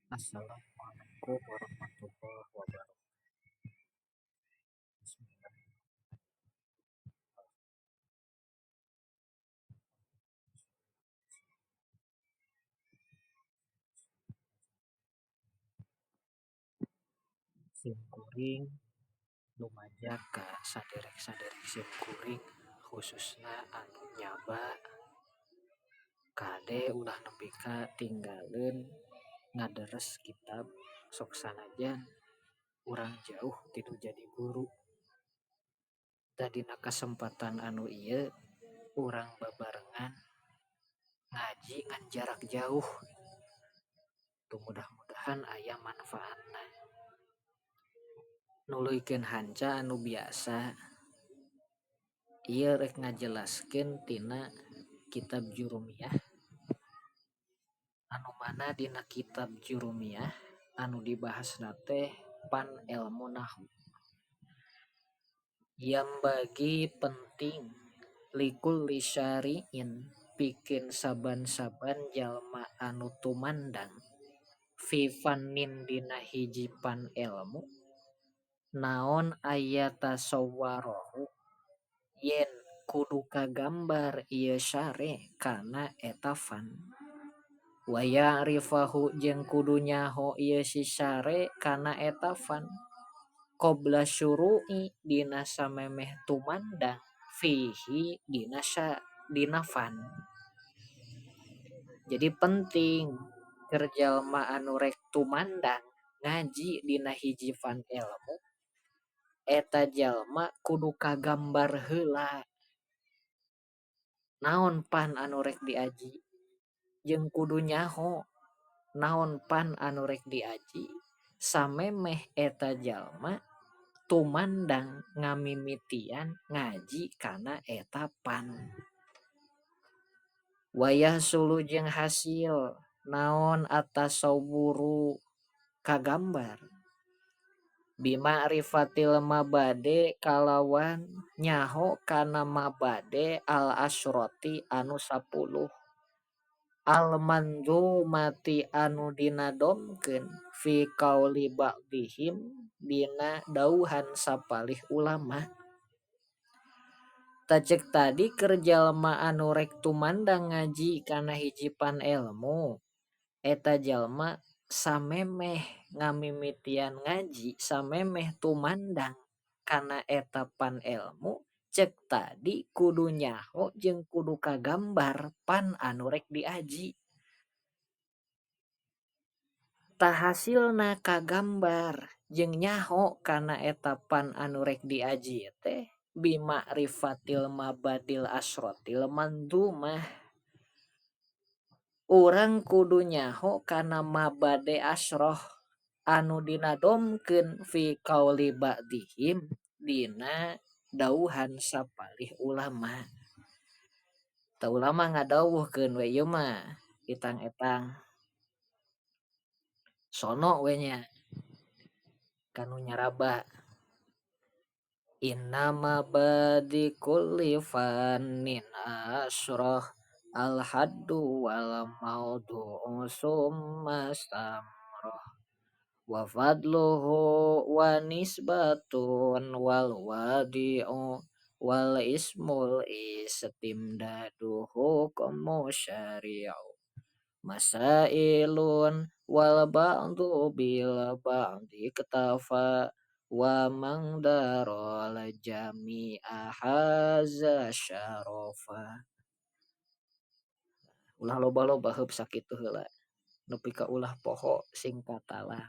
Assalamualaikum warahmatullahi wabarakatuh. Bismillah. Sim kuring lumajak ka saderek-saderek sim kuring khususna anu nyaba kade ulah nepi ka tinggalin ngaderes kitab sok sanajan urang jauh ti nu jadi guru. Tah dina kasempatan anu ieu urang babarengan ngaji ngan jarak jauh. Tuh mudah-mudahan aya manfaatna. Nuluykeun hanca anu biasa ieu rek ngajelaskeun tina kitab Jurumiyah anu mana dina kitab Jurumiyah anu dibahasna teh pan elmu nahwu. Yang bagi penting likulli syari'in pikeun saban-saban jalma anu tumandang fi fannin dina hiji pan elmu naon aya tasawwarahu yen kudu kagambar ieu syari' kana eta fan wa ya'rifahu jeung kudu nyaho ieu si syari' kana eta fan qabla syuru'i dina samemeh tumandang fihi dina dina fan. Jadi penting keur jalma anu rek tumandang ngaji dina hiji fan elmu eta jalma kudu kagambar heula naon pan anu rek diaji jeung kudu nyaho naon pan anu rek diaji samemeh eta jalma tumandang ngamimitian ngaji kana eta pan. Wayah sulu jeung hasil naon atasawwuru kagambar bima'rifatil mabade kalawan nyaho kana mabade al asyrati anu 10 al manzumati anu dinadomkeun fi qauli ba'dihim dina dauhan sapalih ulama. Tacek tadi keur jalma anu rek tumandang ngaji kana hiji pan elmu eta jalma samemeh ngamimitian ngaji samemeh tumandang kana eta pan elmu cek tadi kudu nyaho jeung kudu kagambar pan anu rek diaji. Tah hasilna kagambar jeung nyaho kana eta pan anu rek diaji teh bima'rifatil mabadil asrotil mandumah. Urang kudu nyaho kana mabade asroh anu dinadomkeun fi qauli ba'dihim dina dauhan sapalih ulama. Tah ulama ngadawuhkeun we ieu mah itang-etang sono we nya kanu nyaraba. Inna mabadi kulli fannin asroh al haddu wal maudu'u summa samroh wa fadluhu wa nisbatun wal wadi'u wal ismul istimdadu hukmu syari'u masailun wal ba'du bil ba'di iktafa wa man daral jami'a haza syarafa. Ulah loba-loba heup sakitu heula nepi ka ulah poho sing katalar.